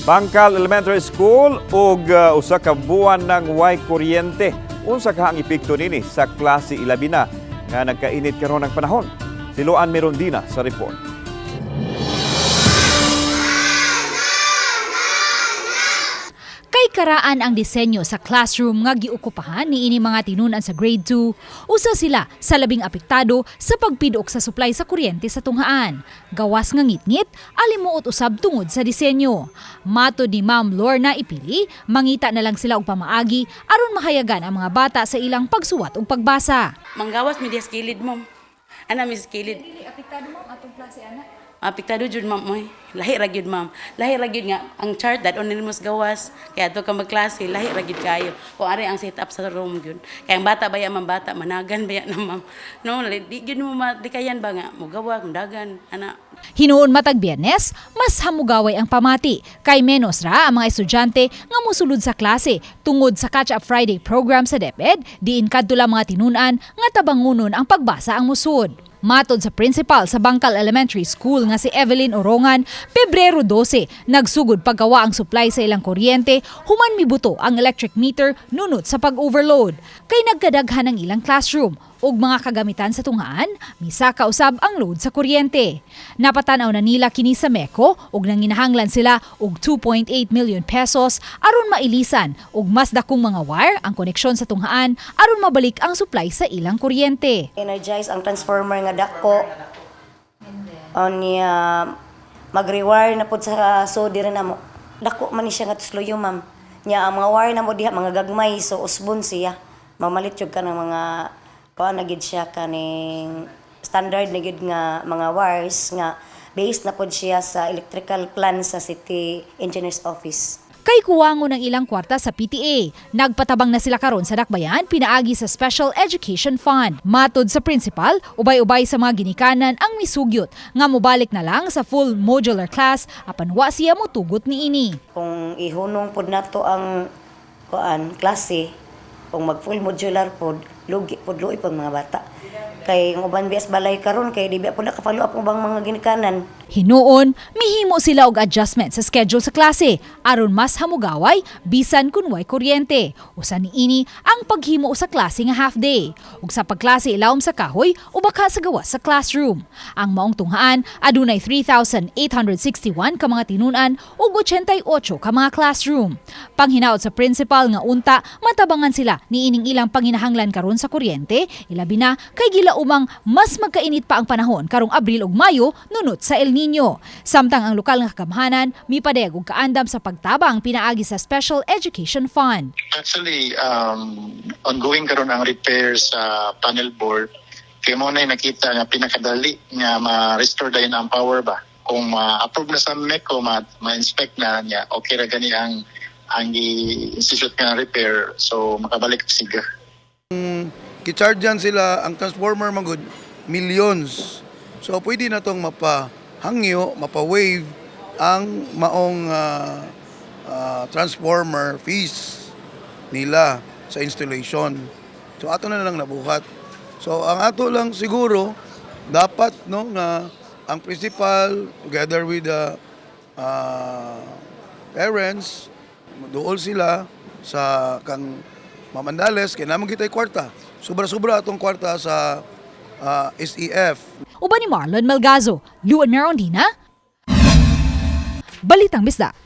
Bangkal Elementary School ug usa ka buwan nang way kuryente. Unsa ka ang epekto nini sa klase, ilabi na nga nagkainit karon ang panahon? Si Luan Mirondina sa report. Kay karaan ang disenyo sa classroom nga giukupahan niini mga tinunan sa grade 2, usa sila sa labing apektado sa pagpidok sa supply sa kuryente sa tunghaan. Gawas nga ngitngit, alimuot usab tungod sa disenyo. Matod ni Ma'am Lorna Ipili, mangita na lang sila og pamaagi aron mahayagan ang mga bata sa ilang pagsuwat ug pagbasa. Manggawas mi diha sa kilid, ma'am. Ana mi sa kilid. Dili apektado, ma'am, atong klase ana. Apektado jud, ma'am, oy. Lahi ra gyud, ma'am. Lahi ra gyud nga ang chart dad-on nimo sa gawas. Kaya adto ka magklase, lahi ra gyud kayo. Kung ari ang setup sa room gyud. Kaya ang bata baya, ma'am, bata managan baya na, ma'am. No, di gyud mo madikayan ba nga mogawa dagan ana. Hinuon matag Biyernes, mas hamugaway ang pamati kay menos ra ang mga estudyante nga mosulod sa klase tungod sa Catch Up Friday program sa DepEd, diin kadto lang mga tinunan nga tabangunon ang pagbasa ang musud. Matod sa principal sa Bangkal Elementary School nga si Evelyn Orongan, Pebrero 12, nagsugod pagkawa ang supply sa ilang kuryente human mibuto ang electric meter nunot sa pag-overload. Kay nagkadaghan ang ilang classroom ug mga kagamitan sa tunghaan, misaka usab ang load sa kuryente. Napatanaw na nila kini sa MECO ug nanginahanglan sila og 2.8 million pesos aron mailisan ug mas dakong mga wire ang koneksyon sa tunghaan aron mabalik ang supply sa ilang kuryente. Energize ang transformer nga dako. Unya mag-rewire na pud sa, so diri na mo. Dako man ni siya nga tusloyo, ma'am. Nya ang mga wire na mo diha mga gagmay, so usbon siya. Mamalit jud ka ng mga kuan na gid siya, kaning standard na gid nga mga wires nga based na pud siya sa electrical plan sa City Engineer's Office. Kay kuwango ng ilang kwarta sa PTA. Nagpatabang na sila karon sa dakbayan pinaagi sa Special Education Fund. Matod sa principal, ubay-ubay sa mga ginikanan ang misugyot nga mobalik na lang sa full modular class apan wa siya motugot niini. Kung ihunong pod nato ang kuan klase, kung mag full modular pod, lugi pod, luoy pod mga bata. Kay ang uban bias balay karon kay di ba pod naka-follow up ang ubang mga ginikanan. Hinuon, mihimo sila og adjustment sa schedule sa klase aron mas hamugaway bisan kun way kuryente. Usa niini ang paghimo sa klase nga half day ug sa pagklase ilawom sa kahoy o baka sa gawas sa classroom. Ang maong tunghaan adunay 3,861 ka mga tinunan ug 88 ka mga classroom. Panghinaot sa principal nga unta matabangan sila niining ilang panginahanglan karon sa kuryente, ilabi na kay gilaumang mas magkainit pa ang panahon karong Abril ug Mayo nunot sa El Nino. Samtang ang lokal nga kagamhanan mipadayag og kaandam sa pagtabang pinaagi sa Special Education Fund. Actually, ongoing karon ang repair sa panel board. Kaya mo na nakita nga pinakadali nga ma-restore dayon ang power ba. Kung ma-approve na sa MECO, ma-inspect na niya, okay ra gani ang gi-institute nga repair, so makabalik siga. Gichargean sila ang transformer magud millions. So pwede na tong mapahangyo, mapa-waive ang maong transformer fees nila sa installation. So ato na lang nabuhat. So ang ato lang siguro dapat, no, nga ang principal together with the parents, duol sila sa kang Ma'am Andales kay naman kitay kwarta. Sobra-sobra atong kwarta sa SEF. Uban ni Marlon Malgazo, Luan Merondina, Balitang Bisdak.